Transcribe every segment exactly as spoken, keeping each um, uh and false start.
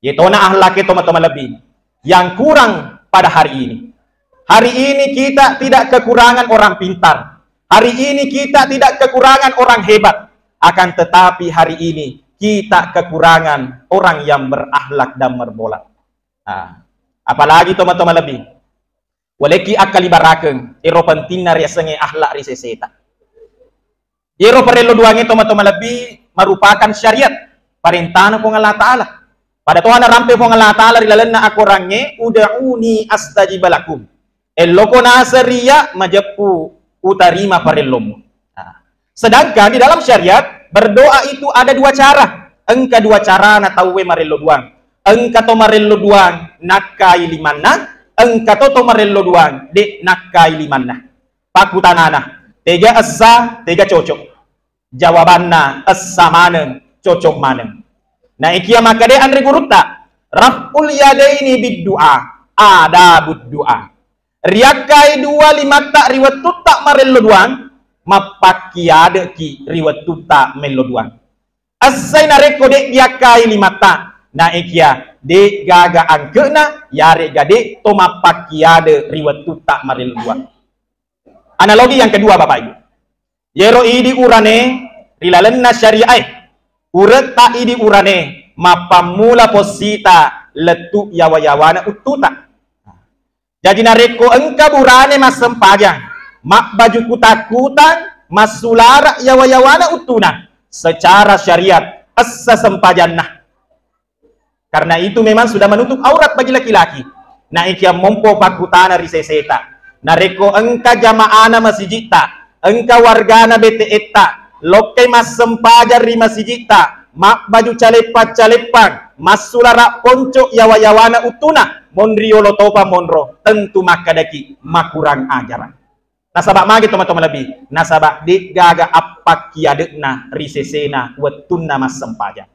Yetona akhlak e, tomatoa malebbi, yang kurang pada hari ini. Hari ini kita tidak kekurangan orang pintar. Hari ini kita tidak kekurangan orang hebat. Akan tetapi hari ini kita kekurangan orang yang berakhlak dan bermoral. Nah, apalagi tomatoa malebbi, walekki akkalibarakeng ero pentingna riasengnge akhlak ri seseta. Iyaro parello duangnge, tomatoa malebbi, merupakan syariat, parentana Puang Allah Ta'ala. Pada toha narampe Puang Allah Ta'ala ri lalenna akorangnge, "Ud'uni astajib lakum." Elloko naseng ri iyya majeppu, utarima parellommu. Nah, sedangkan di dalam syariat, berdoa itu ada dua cara. Engka dua carana tauwe marello duang. Engka to marello duang nakkai limanna, engka to to marello duang de' nakkai limanna. Pakkutanana, tega essa, tega cocok? Jawabanna, essa maneng, cocok maneng. Naekiya makkeda anre gurutta, "Raf'ul yadaini bid du'a, adabud du'a." Riakkai dua limatta ri wettutta marello duang, mappakkiadeki ri wettutta mello duang. Essai narekko de' diakkai limatta, naekiya de' gaga angke'na, yaregga de' to mappakkiade ri wettutta marello duang. Analogi yang kedua, Bapak Ibu. Yero idi urane ri lalenna syariae, uretta idi urane mappammula possita lettu yawa-yawana uttuta. Jaji narekko engka burane massempajang, mabbaju kuta-kutang, massulara yawa-yawana uttuna, secara syariat essa sempajanna. Karena itu memang sudah menutup aurat bagi laki-laki. Naekiya mompo pakkutana ri seseta. Narekko engka jamaana masijitta, engka wargana bete'etta, lokkai massempajang ri masijitta, mabbaju caleppang-caleppang, massulara ponco yawa-yawana uttuna, monri yolo topa monro, tentu makkedaki makurang ajarang. Nasaba magi tomatoa malebbi? Nasaba de'gaga appakkiade'na ri sesena wettunna massempajang.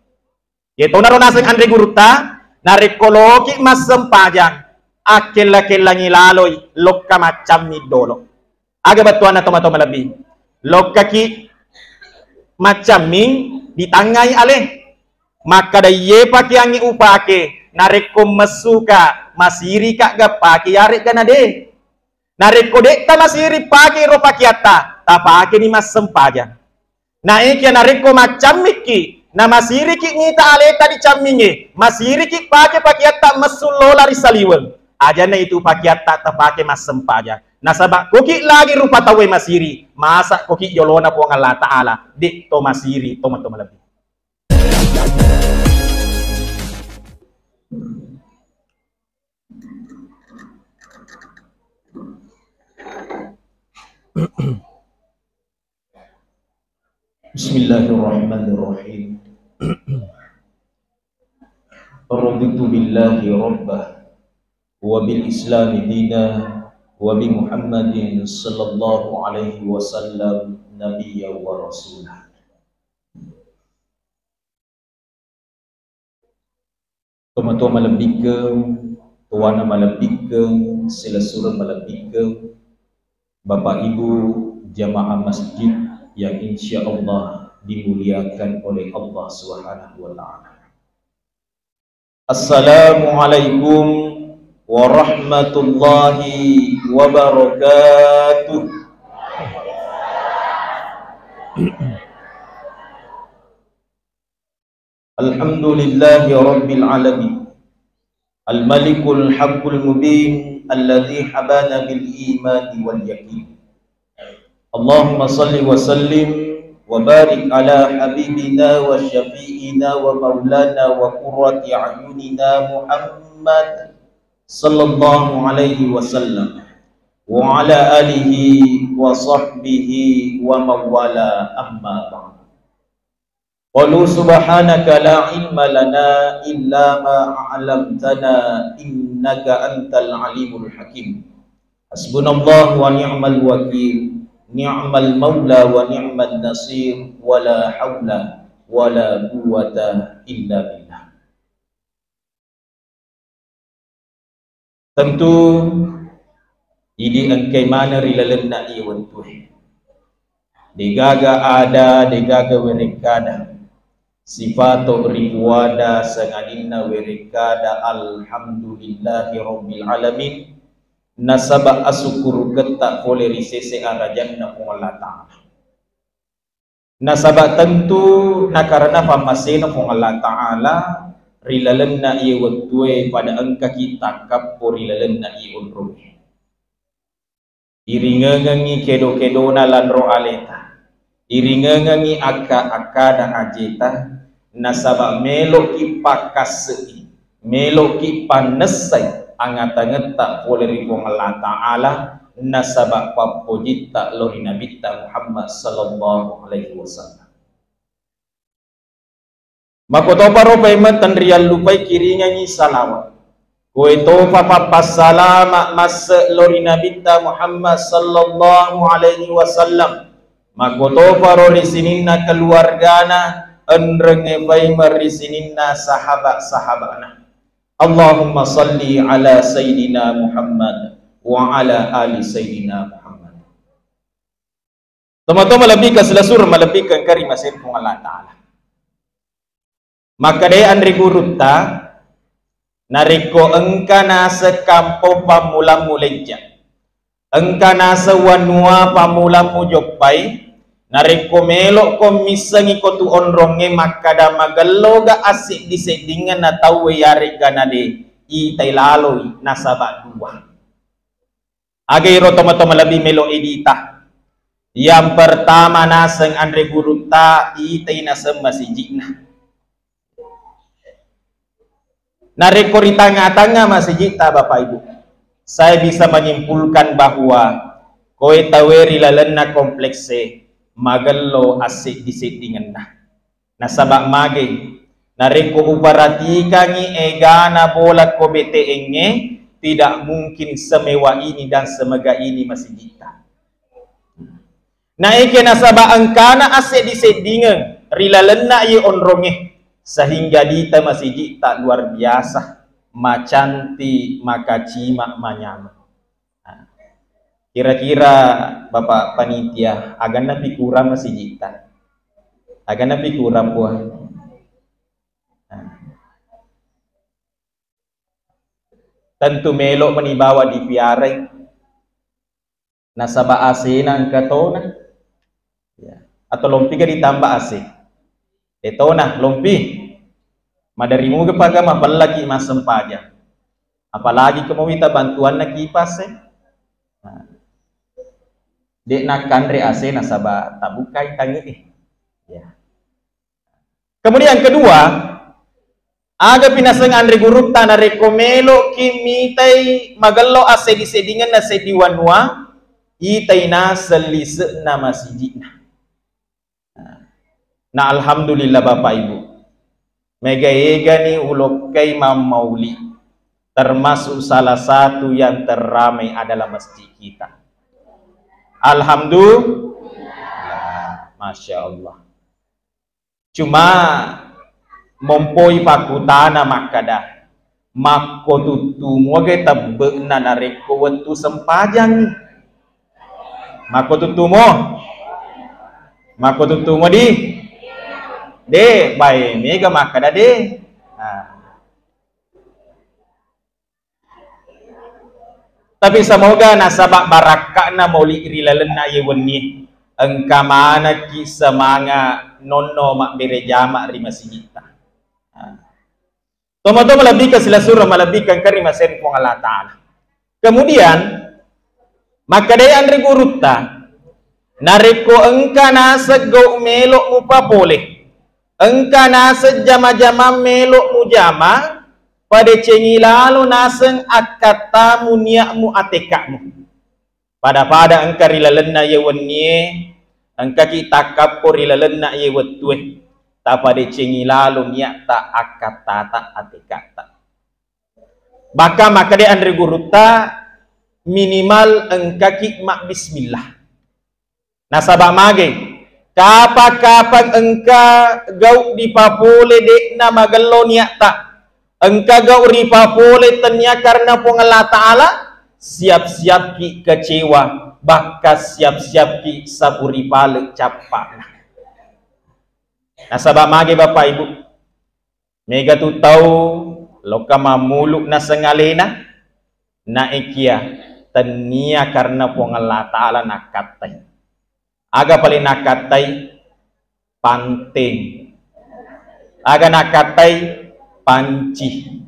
Yetonaro naseng anre gurutta, narekko loki massempajang, akkella-kellangi laloi lokka maccammi dolo. Aga bettuanna tomatoa malebbi? Lokkaki maccammi, ditangngai ale. Makkada, "Iye pakeangnge upake, narekko messuka, masirika ga pake yaregga nade." Narekko de'ta masiri pake ro pakeatta, tapakeni massempajang. Naekiya narekko maccammikki, namasiriki ngita aleta dicammingnge, masiriki pake pakeatta messu lola ri saliweng, ajanna itu pakeatta tapake massempajang. Nasaba koki lagi rupa tauwe masiri, masa koki yolona Puang Allah Ta'ala, de' to masiri, tomatoa malebbi. Bismillahirrahmanirrahim. Raditu billahi rabba, wa bil islami dina, wa bi Muhammadin sallallahu alaihi wasallam nabiyya wa rasula. Tomatoa malebbikkeng, towana malebbikkeng, silessureng malebbikkeng, Bapak Ibu jamaah masjid yang insya Allah dimuliakan oleh Allah Subhanahu wa Ta'ala. Assalamualaikum warahmatullahi wabarakatuh. Alhamdulillahi rabbil alamin. Al-Malikul Haqqul Mubin alladzi habana bil imani wal yaqin. Allahumma salli wa sallim wa barik ala habibina wa syafi'ina wa maulana wa qurrati a'yunina Muhammad sallallahu alaihi wasallam wa ala alihi wa sahbihi wa mawala, amma ba'd. Qalu subhanaka la ilma lana illa ma 'allamtana innaka antal alimul hakim. Hasbunallahu wa ni'mal wakil, ni'mal maula wa ni'man nasir, wa la haula wa la quwwata illa billah. Tentu idi engkai maneng ri lalenna iye wettue. Degaga ada, degaga werekkada. Sifato ripuada sangadinna werekkada alhamdulillahi rabbil alamin, nasaba asukkuruketta pole ri sese arajanna Puang Allah Ta'ala. Nasaba tentu nakarena pammasena Puang Allah Ta'ala ri lalenna iye wettue pada engkaki takkappo ri lalenna iye onrong. Iringengengngi kedo-kedona lanro aleta. Iringengengngi akka-akkana ajeta, nasaba meloki pakkasse'i, meloki pannessai angatangetta pole ri Puang Allah Ta'ala, nasaba pappojitta lao ri Nabitta Muhammad sallallahu alaihi wasallam. Makkotoparo paimeng tenriallupai kiringengngi salawat. Koe topa pappassalama masse lao ri Nabitta Muhammad sallallahu alaihi wasallam. Makkotoparo ri sininna keluargana, enrengnge paimeng ri sininna sahaba-sahabana. Allahumma salli ala Sayyidina Muhammad wa ala ali Sayyidina Muhammad. Tomatoa malebbi ke silessureng malebbi ke engka ri maseng Puang Allah Ta'ala. Makkedai anre gurutta, narekko engka naseng kampong pammulammu lejja, engka naseng wanua pammulammu joppai, narekko melo'ko missengi ko tu onrongnge makkada magelloga asseddi-seddingenna tauwe yaregga nade, itai laloi nasaba dua. Aga iro tomatoa malebbi melo edita? Yang pertama naseng anre gurutta, itai naseng masiji'na. Narekko ri tangnga-tangnga masiji'ta, Bapak Ibu, saya bisa menyimpulkan bahwa koe tauwe ri lalenna komplekse magello asseddi-seddingenna. Nasaba mage, narekko uparatikangngi egana bola ko B T N-e, tidak mungkin semewah ini dan semegah ini masiji'ta. Naeke nasaba engkana asseddi-seddingeng ri lalenna iye onrongnge, sehingga dita masiji'ta luar biasa, macanti, makacima, manyameng. Nah, kira-kira Bapak Panitia, aganna pi kurang masiji'ta? Aganna pi kurang, Puang? Nah. Tentu melo mani bawa dipiarai. Nasaba A C-na engka tona. Ya. Atau lompi ga ditambah A C? Eh, tona, lompi. Madari muga paga mapellaki massempajang. Apalagi ko mawita bantuanna kipas, eh. Nah. De'na kanre A C nasaba tabukai tangi, eh. Ya. Kemudian kedua, aga pinaseng anre gurutta narekko meloki mitai magello asseddi-seddingenna seddi wanua, itai naseng lise'na masiji'na. Nah, alhamdulillah Bapak Ibu, mega-egani ulokkai mammauli, termasuk salah satu yang terramai adalah masjid kita. Alhamdulillah, Masya Allah. Cuma mompoi pakkutana makkada, makkotuttu muagai tebbe'na narekko wettu sempajang? Makkotuttumo? Makkotuttumo di? De, bae mega makkada de. Nah. Tapi semoga nasaba barakka'na mauli ri lalenna iye wennie, engka manekki semanga nonno mabbere jama ri masijitta. Nah. Tomatoa malebbi ke silessureng malebbi ke engka ri maseng Puang Allah Ta'ala. Kemudian, makkedai anre gurutta, narekko engka naseng gau melo mupapole, engka naseng jama-jamang melo mujama, padecengi lalo naseng akkattamu, niatmu, atekkamu. Pada-pada engka ri lalenna iye wennie, engkaki takkappo ri lalenna iye wettue, tapadecengi lalo niatta, akkattata, atekkatta. Bahkan makkeda anre gurutta, minimal engkaki mabbismillah. Nasaba mage, kapang-kapang engka gau ripapole de'na magello niatta, engka gau ripapole tennia karena Puang Allah Ta'ala, siap-siapki kecewa, bahkan siap-siapki sapuri pale cappa'na. Nasaba mage Bapak Ibu, mega tu tau loka mammulu naseng alena, naekia tennia karena Puang Allah Ta'ala nakkattai. Aga pale nakkattai? Panteng. Aga nakkattai? Panci.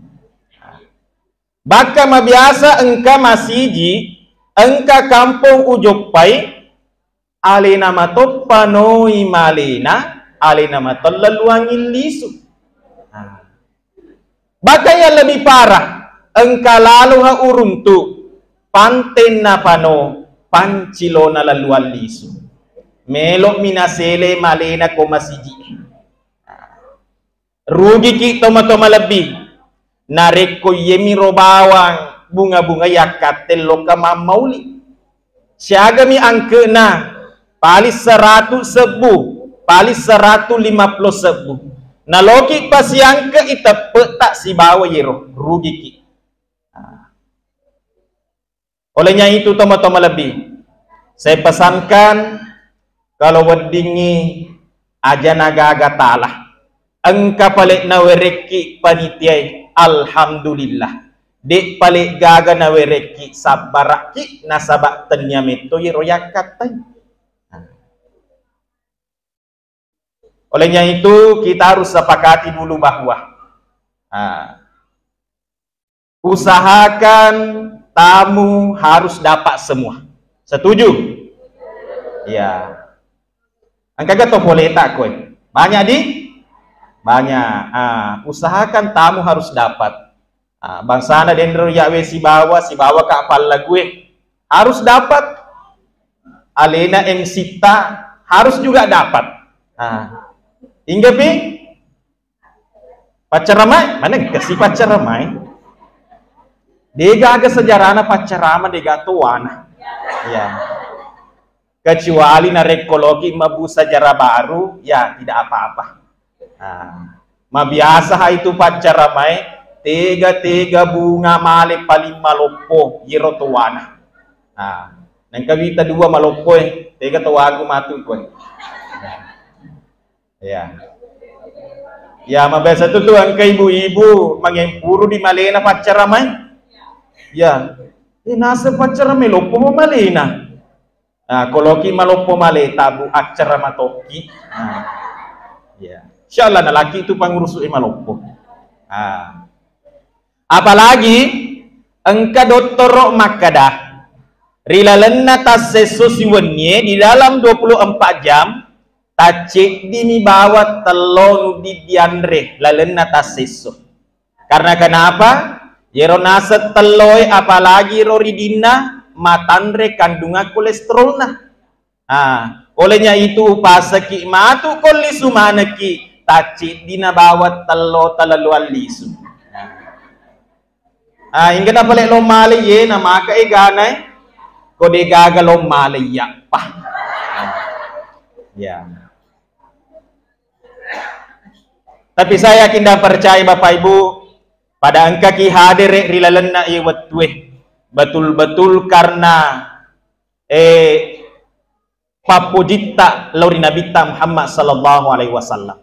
Bakka mabiasa engka masiji, engka kampong ujoppai, alena matoppa noi malena, alena matella luangin lisu. Nah. Bahkan yang lebih parah, engka laloha uruntu, panteng napano, pancilona laluang lisu. Melo'mi nasele malena ko masiji. Rugiki tomatoa malebbi. Narekko iyemiro bawang bunga-bunga yakkatte lokka mammauli. Siagami angke'na, paling seratu sebbu, paling seratu lima puluh sebbu. Naloki pasiangke iteppe'ta sibawa yero, rugiki. Nah. Olehnya itu, tomatoa malebbi, saya pesankan, kalau weddingngi aja nagaga tala. Engka pale nawerekki panitiae, alhamdulillah. De' pale gaga nawerekki, sabbarakki, nasaba tennia metto yero yakkattai. Olehnya itu, kita harus sepakati dulu bahwa, ah, usahakan tamu harus dapat semua. Setuju? Ya. Engkaga to poleta koe? Banyak di? Banyak. Ah, usahakan tamu harus dapat. Ah, bangsana denro yawe sibawa, sibawa ka pallague. Harus dapat. Alena M C ta harus juga dapat. Ah. Hingga pi? Paccaramae, mana engka si paccaramae? Degaga sejarahna paccarama, dega toana. Ya. Kecuali narekko loki mabbu sejarah baru, ya tidak apa-apa. Nah, mabiasa ha itu paccaramae, tega-tega bunga male paling maloppo, yero toana. Nah, nengka wita dua maloppo e, tega toaku matu koe. Ya. Ya, mabiasa tu, tu engka ibu-ibu mangempuru di malena paccaramae. Ya. Eh, naseng paccaramae loppo mo malena. Nah, koloki maloppo maleta, Bu, accarama tokki. Nah. Ya. Insyaallah nalaki tu pangurusu e maloppo. Nah. Apalagi engka dottoro makkada, ri lalenna tassesso siwennie, di dalam dua puluh empat jam, tacceddimi bawang tello nuddi dianre lalenna tassesso. Karena kenapa? Yero naseng telloe, apalagi ro ridinna, matanre kandungan kolesterolna. Ah, olehnya itu, upaseki matu ko lisu manekki, tacciddina bawang tello talaluang lisu. Ah, inggana pale lo male ye, na maka e gana e. Ko de gaga lo male, ya, pa. Ya. Tapi saya yakin dan percaya, Bapak Ibu, pada engkaki hadere ri lalenna iye wettue, betul-betul karena eh, pappojitta lao ri Nabitta Muhammad sallallahu alaihi wasallam.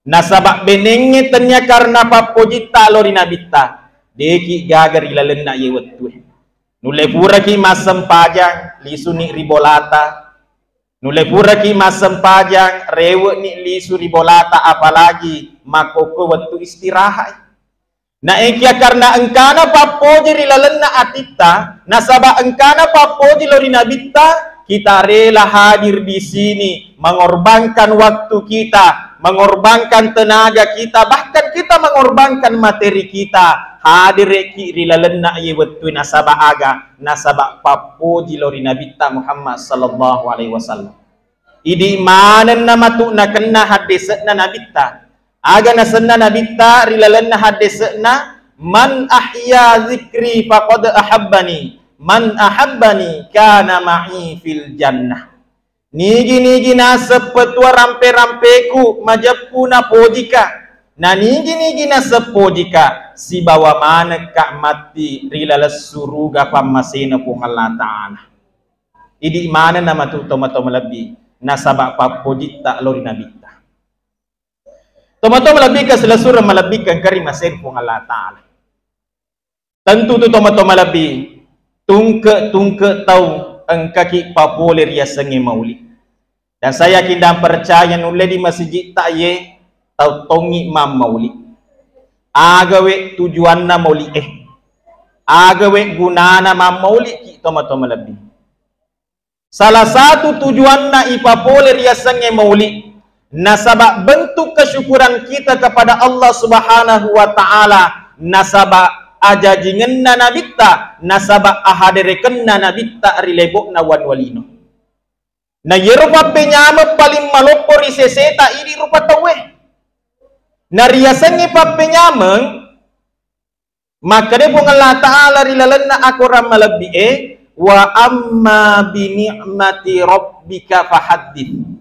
Nasaba benengnge tennia karena pappojitta lao ri Nabitta, deki gaga ri lalenna iye wettue. Nulle puraki massempajang, lisuni ri bolata. Nulle puraki massempajang, rewe'ni lisu ri bolata, apalagi makkokko wettu istirahat. Naekia karena engkana pappoji ri lalenna atitta, nasaba engkana pappoji lao ri Nabitta, kita rela hadir di sini, mengorbankan waktu kita, mengorbankan tenaga kita, bahkan kita mengorbankan materi kita, hadireki ri lalenna iye wettue. Nasaba aga? Nasaba pappoji lao ri Nabitta Muhammad sallallahu alaihi wasallam. Idi manenna matu nakenna haddese'na Nabitta. Aga nasenna Nabitta ri lalenna haddese'na, "Man ahya zikri faqad ahabbani, man ahabbani kana ma'i fil jannah." Nigi-nigi naseng petua rampe-rampeku majeppu napojika, na nigi-nigi naseng pojika, sibawa manekka matti ri laleng suruga pammasena Puang Allah Ta'ala. Idi manenna matu tomatoa malebbi, nasaba pappojitta lao ri Nabitta. Tomatoa malebbi, kasilasureng malebbi engka ri maseri Puang Allah Ta'ala. Tentu tu tomatoa malebbi, tungke-tungke tau engkaki papole riasengnge mauli. Dan saya yakin dan percaya nulle di masijik ta ye tau tongi mammauli. Agawe tujuanna mauli eh. Agawe gunana mammauli ki tomatoa malebbi. Salah satu tujuanna ipapole riasengnge mauli, nasaba bentuk kesyukuran kita kepada Allah Subhanahu wa Ta'ala, nasaba ajajingenna Nabitta, nasaba ahaderekenna Nabitta ri lebo'na wanua lino. Na yero pappenyameng paling maloppo ri seseta idi rupa tauwe. Na riasengnge pappenyameng, Makkeda Puang Allah Ta'ala ri lalenna akorang malebbi'e, "Wa amma bi ni'mati rabbika fahaddits."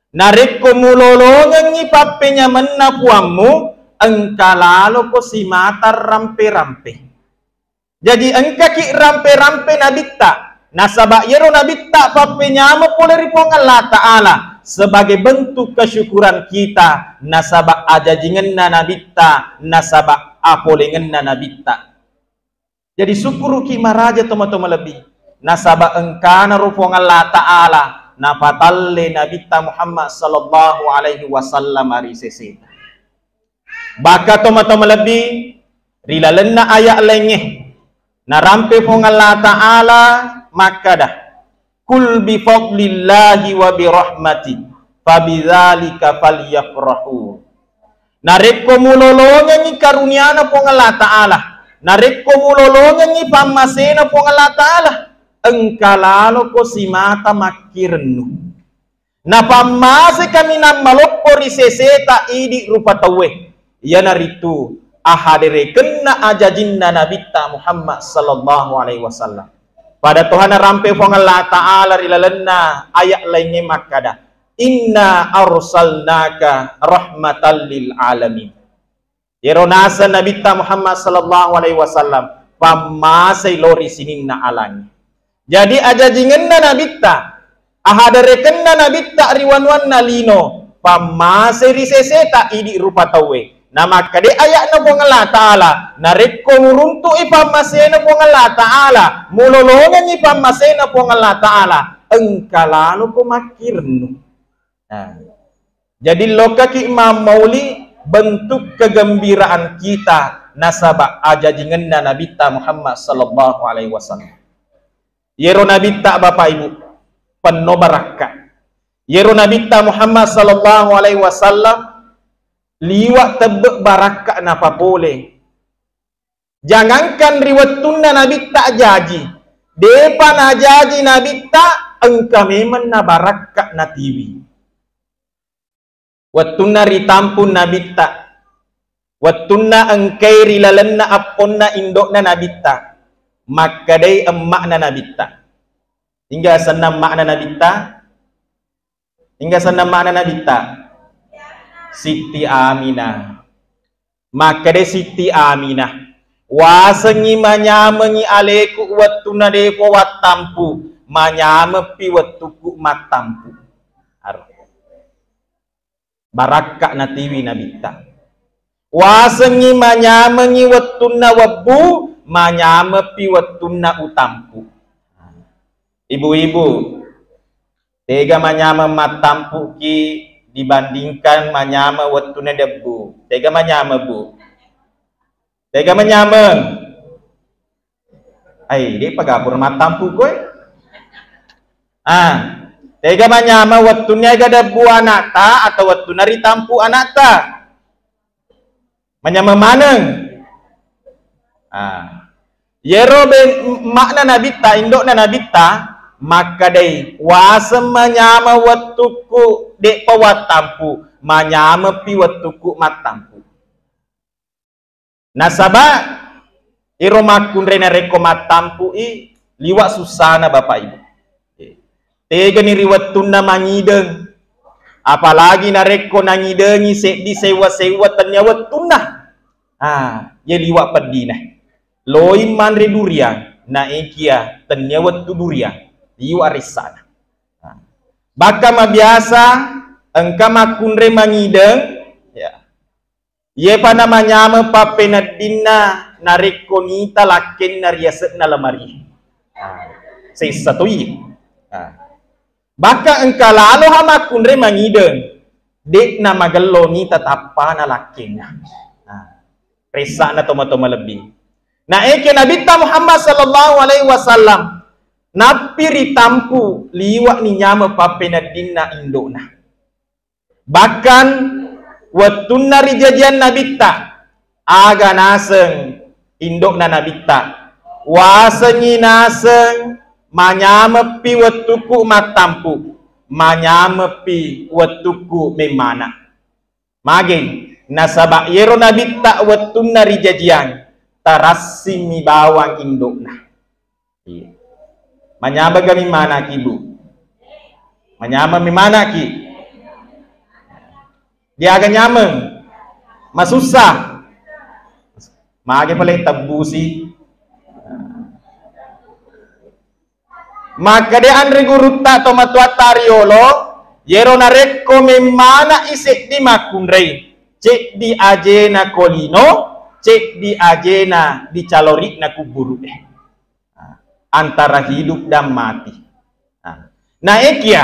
Narekko mulolongengngi pappenyamenna Puammu, engka laloko simata rampe-rampe. Jaji, engkaki rampe-rampe Nabitta. Nasaba iyaro Nabitta pappenyameng pole ri Puang Allah Ta'ala sebagai bentuk kesyukuran kita, nasaba ajajingenna Nabitta, nasaba apolengenna Nabitta. Jadi, sukkuruki maraja tomatoa malebbi, nasaba engkana ro Puang Allah Ta'ala napatalle Nabitta Muhammad sallallahu alaihi wasallam ri seseta. Baka tomatoa malebbi, ri lalenna ayat laingnge, narampe Puang Allah Ta'ala makkada, "Qul bi fadlillahi wa bi rahmati, fa bidzalika falyafrahu." Narekko mulolongengngi karuniana Puang Allah Ta'ala, narekko mulolongengngi pammasena Puang Allah Ta'ala, engka laloko simata makkirennu. Napammase kaminang maloppo ri seseta idi rupa tauwe, iyanaritu ahaderekenna ajajinna Nabitta Muhammad sallallahu alaihi wasallam. Pada toha narampe Puang Allah Ta'ala ri lalenna ayat laingnge makkada, "Inna arsalnaka rahmatan lil alamin." Iyaro naseng Nabitta Muhammad sallallahu alaihi wasallam, pammasei lao ri sininna alangnge. Jadi, ajajingenna Nabitta, ahaderekenna Nabitta ri wanuanna lino, pammasei ri seseta idi rupa tauwe. Namakkeda ayatna Puang Allah Ta'ala, narekko muruntu'i pammasena Puang Allah Ta'ala, mulolongengngi pammasena Puang Allah Ta'ala, engka laloko makkirennu. Nah, jadi lokaki mammauli bentuk kegembiraan kita nasaba ajajingenna Nabitta Muhammad sallallahu alaihi wasallam. Yero Nabitta, Bapak Ibu, penno barakka. Yero Nabitta Muhammad sallallahu alaihi wasallam liwa tebbe barakka napapole. Jangankan ri wettunna Nabitta jaji, depa najaji Nabitta, engka memeng nabarakka natiwi. Wettunna ritampu Nabitta, wettunna engkai ri lalenna apponna indo'na Nabitta, makkedai emma'na Nabitta. Ingga asenna emma'na Nabitta? Ingga asenna emma'na Nabitta? Sitti Aminah. Makkeda Sitti Aminah, "Wasengngi manyamengngi aleku wettunna depo wattampu, manyameppi wettukku mattampu." Aro. Barakka natiwi Nabitta. "Wasengngi manyamengngi wettunna webbu, manyameppi wettunna utampu." Ibu-ibu, tega manyameng mattampuki dibandingkan manyameng wettunna debbu? Tega manyameng, Bu? Tega manyameng? Ai, de pagapura mattampu koe. Ah, tega manyameng wettunna ega debbu anakta atau wettunna ritampu anakta? Manyameng maneng. Ah. Yero be-, makna Nabitta, indo'na Nabitta, makkedai, "Waseng manyameng wettukku de'pa wattampu, manyameppi wettukku mattampu." Nasaba iro makkunrai narekko mattampu'i, liwa sussana, Bapak Ibu. Tegani ri wettunna mangideng, apalagi narekko nangidengi seddi sewwa-sewwa tennia wettunna. Ah, ye liwa peddina. Loi manre duriang, naekia tennia wettu duriang, liwa ressana. Nah, bakka mabiasa engka makkunrai mangideng, ya. Iyepa namanyameng pappeneddinna narekko nita lakkenna ri yase'na lemari. Ah, sessa to iye. Ah. Bahkan engka lalo ha makkunrai mangideng, de'na magello nita tappana lakkenna. Ah, ressa'na tomatoa malebbi. Naekia Nabitta Muhammad sallallahu alaihi wasallam nappi ritampu liwa'ni nyameng pappeneddinna indo'na. Bahkan wettunna rijajiang Nabitta, aga naseng indo'na Nabitta, wasengngi naseng manyameppi wettukku mattampu, manyameppi wettukku memmana. Mage, nasaba yero Nabitta wettunna rijajiang, tarassimmi bawang indo'na. Iya. Manyameng gami manaki, Bu? Manyameng mi manaki? Diaga nyameng? Masussa? Mage pale tebbusi. Makkeda anre gurutta tomatoatta riolo, yero narekko memmana'i seddi makkunrai, ceddi ajena ko lino, ceddi ajena dicalori'na kubburu'e. Antara hidup dan mati. Nah, naekia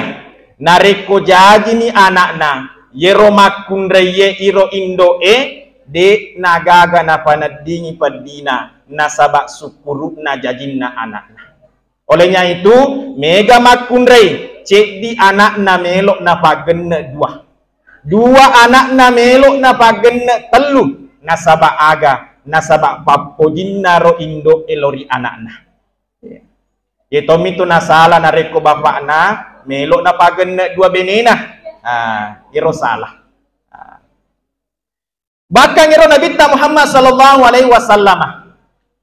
narekko jajini ana'na, yero makkunraiye iro indo'e, de' nagaga napaneddingi peddina, nasaba sukkuru'na jajinna ana'na. Olehnya itu, mega makkunrai, ceddi ana'na melo napagenne dua. Dua ana'na melo napagenne tellu, nasaba aga? Nasaba pappojinna ro indo'e lao ri ana'na. Iya. Iya tommi tu nasala narekko bapakna melo napagenne dua benena. Ah, iro salah. Ah. Bahkan iro Nabitta Muhammad sallallahu alaihi wasallam,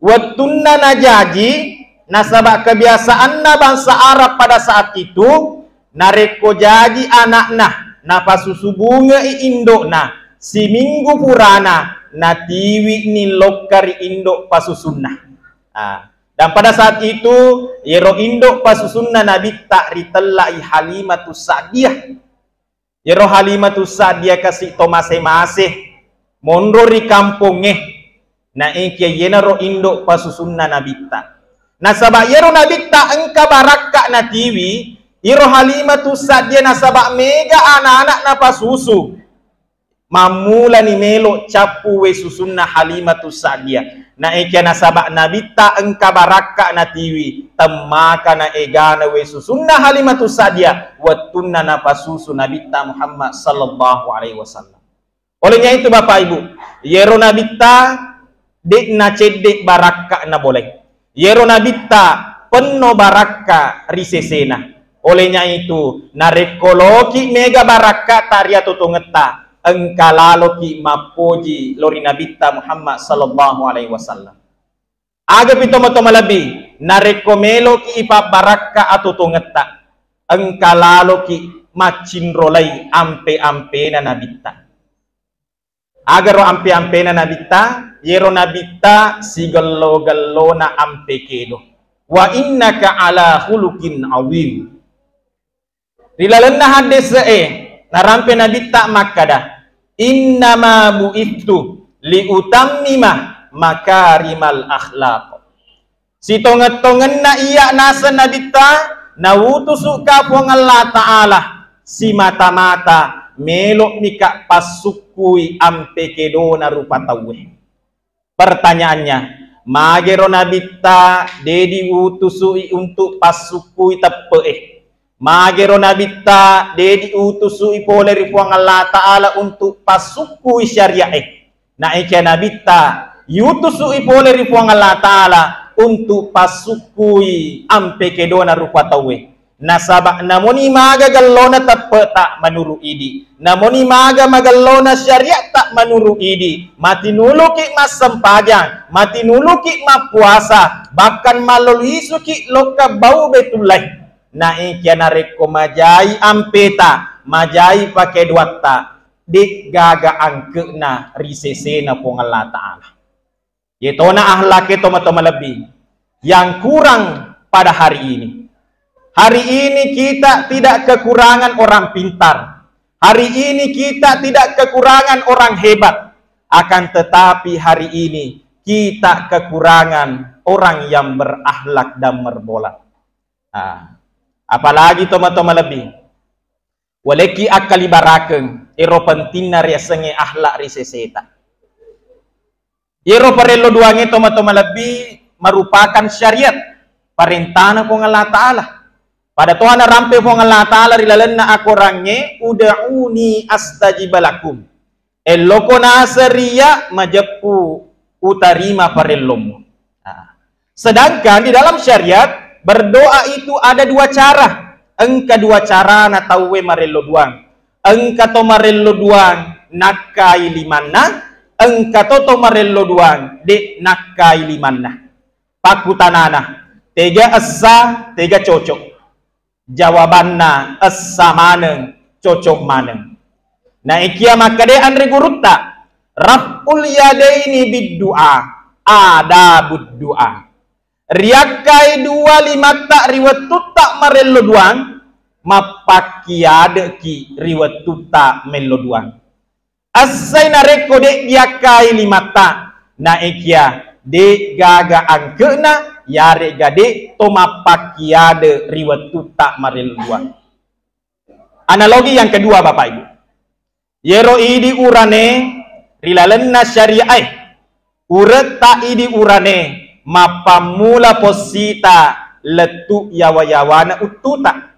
wettunna najaji, nasaba kebiasaanna bangsa Arab pada saat itu, narekko jaji ana'na, napasusu bungei indo'na, siminggu purana natiwi'ni lokka ri indo pasusunna. Ah, dan pada saat itu, yero indo pasusunna Nabitta ritella'i Halimatus Sa'diyah. Yero Halimatus Sa'diyah kasi to mase-mase, monro ri kampongnge. Naekia yenaro indo pasusunna Nabitta. Nasaba yero Nabitta engka barakka natiwi, iro Halimatus Sa'diyah nasaba mega ana-ana napasusu. Mammulani melo cappu wae susunna Halimatus Sa'diyah. Naekia nasaba Nabitta engka barakka natiwi, temmaka na egana wae susunna Halimatus Sa'diyah wettunna napasusu Nabitta Muhammad sallallahu alaihi wasallam. Olehnya itu, Bapak Ibu, yero Nabitta de' nacedde barakka na bolai. Yero Nabitta penno barakka ri sesena. Olehnya itu, narekko loki mega barakka ta ri atotongetta, engka laloki mappoji lao ri Nabitta Muhammad sallallahu alaihi wasallam. Aga pi tomatoa malebbi, narekko meloki ipabbarakka atotongetta, engka laloki maccinrolai ampe-ampena Nabitta. Agaro ampe-ampena Nabitta, yero Nabitta sigello-gellona ampe kedo. Wa innaka ala khuluqin azim. Ri lalenna haddese'e, narampe Nabitta makkada, "Innama bu'ithu liutammima makarimal akhlaq." Sitongeng-tongenna iya naseng Nabitta, nautusukka Puang Allah Ta'ala, simata-mata melo'mika passukkui ampe kedona rupa tauwe. Pertanyaannya, magero Nabitta de diutusui untuk passukkui teppe'e? Magero Nabitta de diutusui pole ri Puang Allah Ta'ala untuk passukkui syaria'e? Naekia Nabitta yutusui pole ri Puang Allah Ta'ala untuk passukkui ampe kedona rupa tauwe. Nasaba namoni maga gellona teppe'ta manuru idi, namoni maga magellona syariatta manuru idi, matinuluki massempajang, matinuluki mappuasa, bahkan malluisuki lokka bau Baitullahi. Naekia narekko majai ampeta, majai pakedoatta, de'gaga angke'na ri sesena Puang Allah Ta'ala. Yetona akhlake tomatoa malebbi yang kurang pada hari ini. Hari ini kita tidak kekurangan orang pintar. Hari ini kita tidak kekurangan orang hebat. Akan tetapi hari ini kita kekurangan orang yang berakhlak dan bermoral. Ah, apalagi tomatoa malebbi. Walekki akkalibarakeng ero pentingna riasengnge akhlak ri seseta. Iyaro parello duangnge tomatoa malebbi merupakan syariat, parentana Puang Allah Ta'ala. Pada toha narampe Puang Allah Ta'ala ri lalenna akorangnge, "Ud'uni astajib lakum." Elloko naseng ri iyya majeppu utarima parellommu. Nah, sedangkan di dalam syariat berdoa itu ada dua cara. Engka dua carana tauwe marello duang. Engka to marello duang nakkai limanna, engka to to marello duang de nakkai limanna. Pakkutanana, tega essa, tega cocok? Jawabanna, essa maneng, cocok maneng. Naekia makkeda anre gurutta, "Raf'ul yadaini bid du'a, adabud du'a." Riakkai dua limatta ri wettutta marello duang, mappakkiadeki ri wettutta mello duang. Essai narekko de diakkai limatta, naekia de gaga angke'na, yarega de to mappakkiade ri wettutta marello duang. Analogi yang kedua, Bapak Ibu. Yero idi urane ri lalenna syariae, uretta idi urane mappammula possita lettu yawa-yawana uttuta.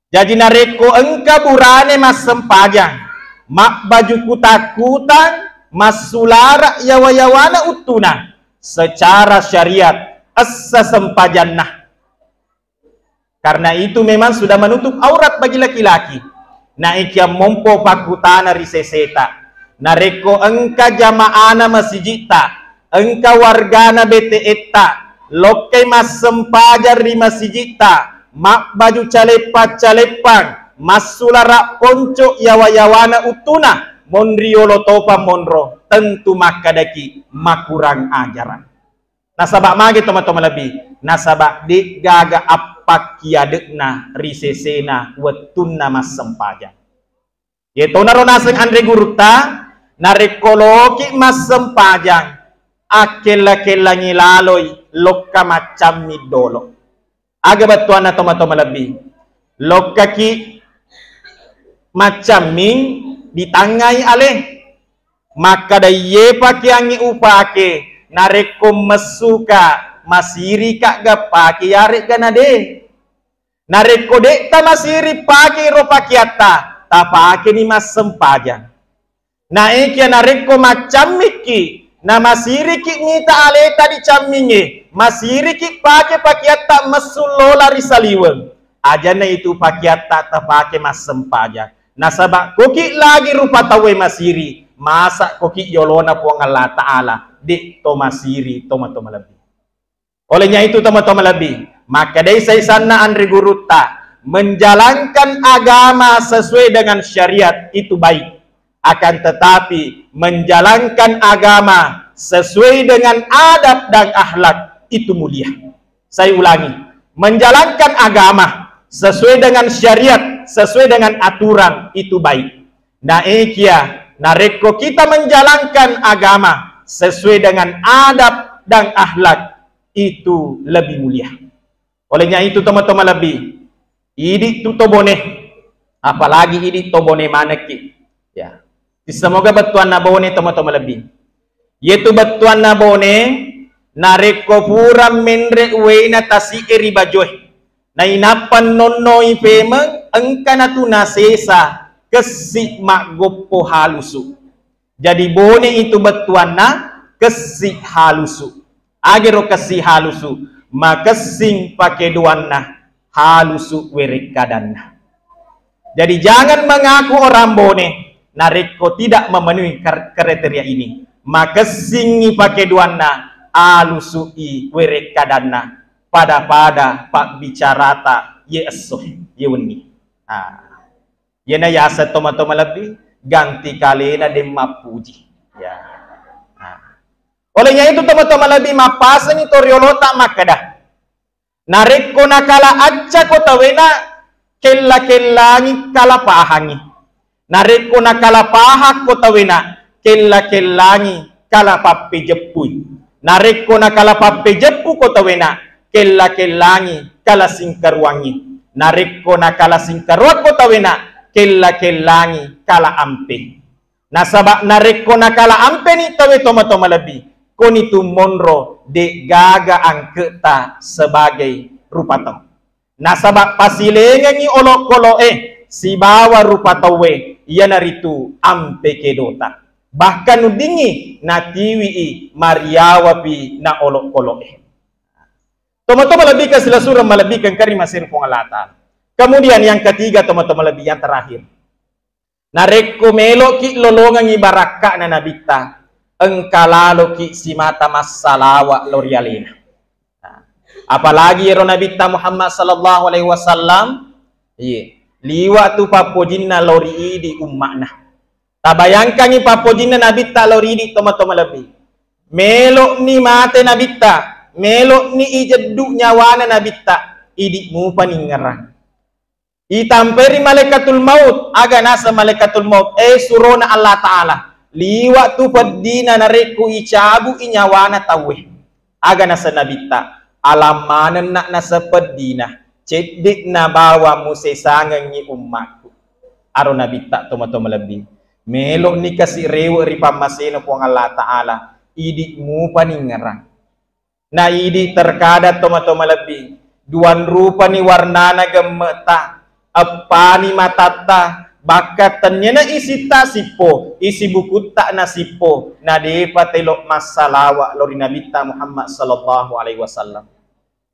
Jaji narekko engka burane massempajang, mabbaju kuta-kutang, massulara yawa-yawana uttuna, secara syariat essa sempajanna. Karena itu memang sudah menutup aurat bagi laki-laki. Naekia mompo pakkutana ri seseta. Narekko engka jamaana masijitta, engka wargana B T N-ta, lokkai massempajang ri masijitta, mabbaju caleppang-caleppang, massulara ponco yawa-yawana uttuna, monri yolo topa monro, tentu makkadaki makurang ajarang. Nasaba magi tomatoa malebbi? Nasaba de gaga appakkiadekna ri sesena wettunna massempajang. Yetonaro naseng anre gurutta, narekko loki massempajang, akkella-kellangi laloi lokka maccammi dolo. Aga bettuanna tomatoa malebbi? Lokkaki maccamming, ditangngai ale. Makkada, "Iye pakeangnge upake narekko messuka masirika ga pake yaregga nade." Narekko de'ta masiri pake ro pakeatta, tapakeni massempajang. Naekia narekko maccammikki, namasiriki mita aleta dicammingnge, masiriki pake pakeatta messu lola ri saliweng, ajanna itu pakeatta tapake massempajang. Nasaba koki lagi rupa tauwe masiri, masa koki yolona Puang Allah Ta'ala, de to masiri tomatoa malebbi. Olehnya itu, tomatoa malebbi, makkedai saisanna anre gurutta, menjalankan agama sesuai dengan syariat itu baik. Akan tetapi, menjalankan agama sesuai dengan adab dan akhlak itu mulia. Saya ulangi, menjalankan agama sesuai dengan syariat, sesuai dengan aturan itu baik. Naekia, narekko kita menjalankan agama sesuai dengan adab dan akhlak, itu lebih mulia. Olehnya itu, tomatoa malebbi, idi tu to Bone, apalagi idi to Bone manekki. Ya. Semoga bettuanna Bone, tomatoa malebbi. Yetu bettuanna Bone, narekko pura menre uwaina tasi'e ri bajoe, nainappa nonnoi pemeng, engkana tu nasesa kessi maggoppo halusu. Jadi Bone itu bettuanna kessi halusu. Agero kessi halusu, makessing pakedoanna, halusu werekkadanna. Jadi jangan mengaku orang Bone narekko tidak memenuhi kar-, kriteria ini. Makessingi pakedoanna, alusu'i werekkadanna, pada-pada pabbicarata ye esso, ye wenni. Ah. Yena yaseng tomatoa malebbi, ganti kalena de mappuji. Ya. Nah. Olehnya itu, tomatoa malebbi, mappasengi to riolota makkeda, narekko nakala acca ko tauwena, kella-kellangi kalapahangi. Narekko nakala pahang ko tauwena, kella-kellangi kala pappejeppui. Narekko nakala pappejeppuko tauwena, kella-kellangi kala singkaruangngi. Narekko nakala singkaruakko tauwena, kella-kellangi kala ampe. Nasaba narekko nakala ampeni tauwe tomatoa malebbi, konitu monro de'gaga angke'ta sebagai rupa tau. Nasaba pasilengengngi olokolo'e sibawa rupa tauwe, iyanaritu ampe kedota. Bahkan nuddingngi natiwi'i mariawapi na olokolo'e. Tomatoa malebbi kasilasureng malebbi kengkari masiri Puang Allah Ta'ala. Kemudian yang ketiga, tomatoa malebbi, yang terakhir. Narekko melo'ki lolongengngi barakka'na Nabitta, engka laloki simata massalawa lao ri alena. Nah, apalagi ero Nabitta Muhammad sallallahu alaihi wasallam, iye, liwa tu pappojinna lao ri idi umma'na. Tabayangkangngi pappojinna Nabitta lao ri idi tomatoa malebbi. Melo'ni mate Nabitta, melo'ni ijeddu nyawana Nabitta, idi mupa ningngerang. Itampai ri malaikatul maut, aga naseng malaikatul maut, eh, surona Allah Ta'ala, liwa tu peddina narekko icabu'i nyawana tauwe. Aga naseng Nabitta, alang manenna naseng peddina, cedde'na bawang musesangengngi ummakku. Aro Nabitta tomatoa malebbi, melo'ni kasi rewe ri pammasena Puang Allah Ta'ala, idi mupa ningngerang. Na idi terkadang tomatoa malebbi, duanrupani warnana gemme'ta, eppani matatta, bakka tenniana isitta sippo, isi bukutta nasippo, na depa telo massalawa lao ri Nabitta Muhammad sallallahu alaihi wasallam.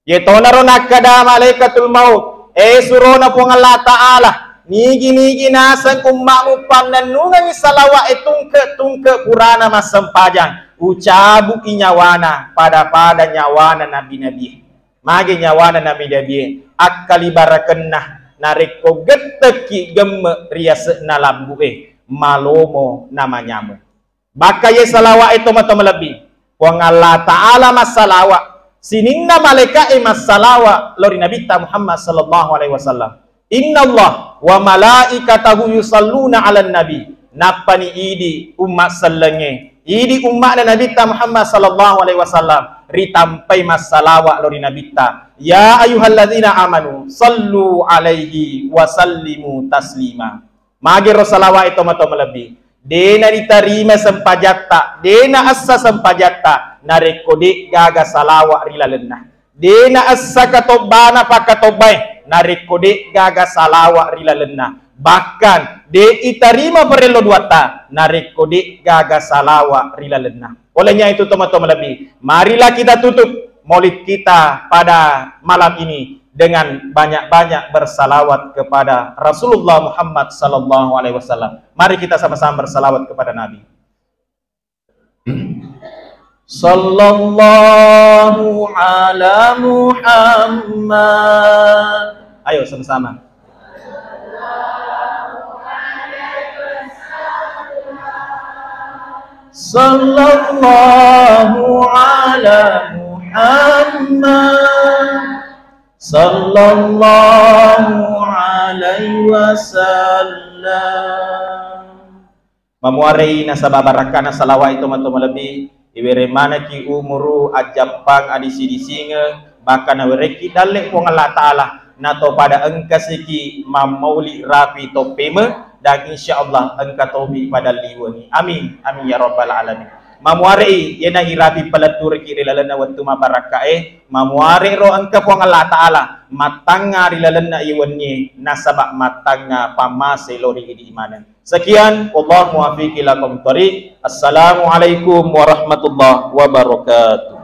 Yetonaro nakkeda malaikatul maut, eh, surona Puang Allah Ta'ala, nigi-nigi naseng umma'mu pannennungengngi salawa'e tungke-tungke purana massempajang, ucabu'i nyawana pada-pada nyawana nabi-nabie. Mage nyawana nabi-nabie? Akkalibarakenna narekko gettekki gemme' ri yase'na lambu'e, malomo namanyameng. Bakka ye salawa'e tomatoa malebbi, Puang Allah Ta'ala massalawa, sininna malaika'e massalawa lao ri Nabitta Muhammad sallallahu alaihi wasallam. Innallaha wa malaikatahu yusalluna 'alan nabi. Nappani idi umma sellengnge, idi umma'na Nabitta Muhammad sallallahu alaihi wasallam, ritampai massalawa lao ri Nabitta. Ya ayyuhalladzina amanu sallu alaihi wa sallimu taslima. Magero salawa'e tomatoa malebbi? De' naritarima sempajatta, de' naessa sempajatta narekko de' gaga salawa ri lalenna. De' naessa katobbana pakkatobbae narekko de' gaga salawa ri lalenna. Bahkan de' itarima parello duatta narekko de' gaga salawa ri lalenna. Olehnya itu, tomatoa malebbi, marilah kita tutup maulid kita pada malam ini dengan banyak-banyak bersalawat kepada Rasulullah Muhammad sallallahu alaihi wasallam. Mari kita sama-sama bersalawat kepada Nabi. Sallallahu ala Muhammad. Ayo sama-sama. Sallallahu ala Muhammad. Sallallahu alaihi wasallam. Mamuarei nasaba barakkana salawai tomatoa malebbi, iwereng manekki umuru, ajjappang, adisi-disingeng, bahkan nawerekki dalle Puang Allah Ta'ala, nato pada engkasiki mammauli rapi toppeme, dan insya Allah engka tomi pada liwengi. Amin, amin ya rabbal alamin. Mamuarei yena irapi palettureki ri lalenna wettu mabarakkae, mamuare ro engka Puang Allah Ta'ala mattangnga ri lalenna iwennie, nasaba mattangnga pammase lori idi maneng. Sekian, wallahu muwaffiq ila aqwamit thariq. Assalamualaikum warahmatullahi wabarakatuh.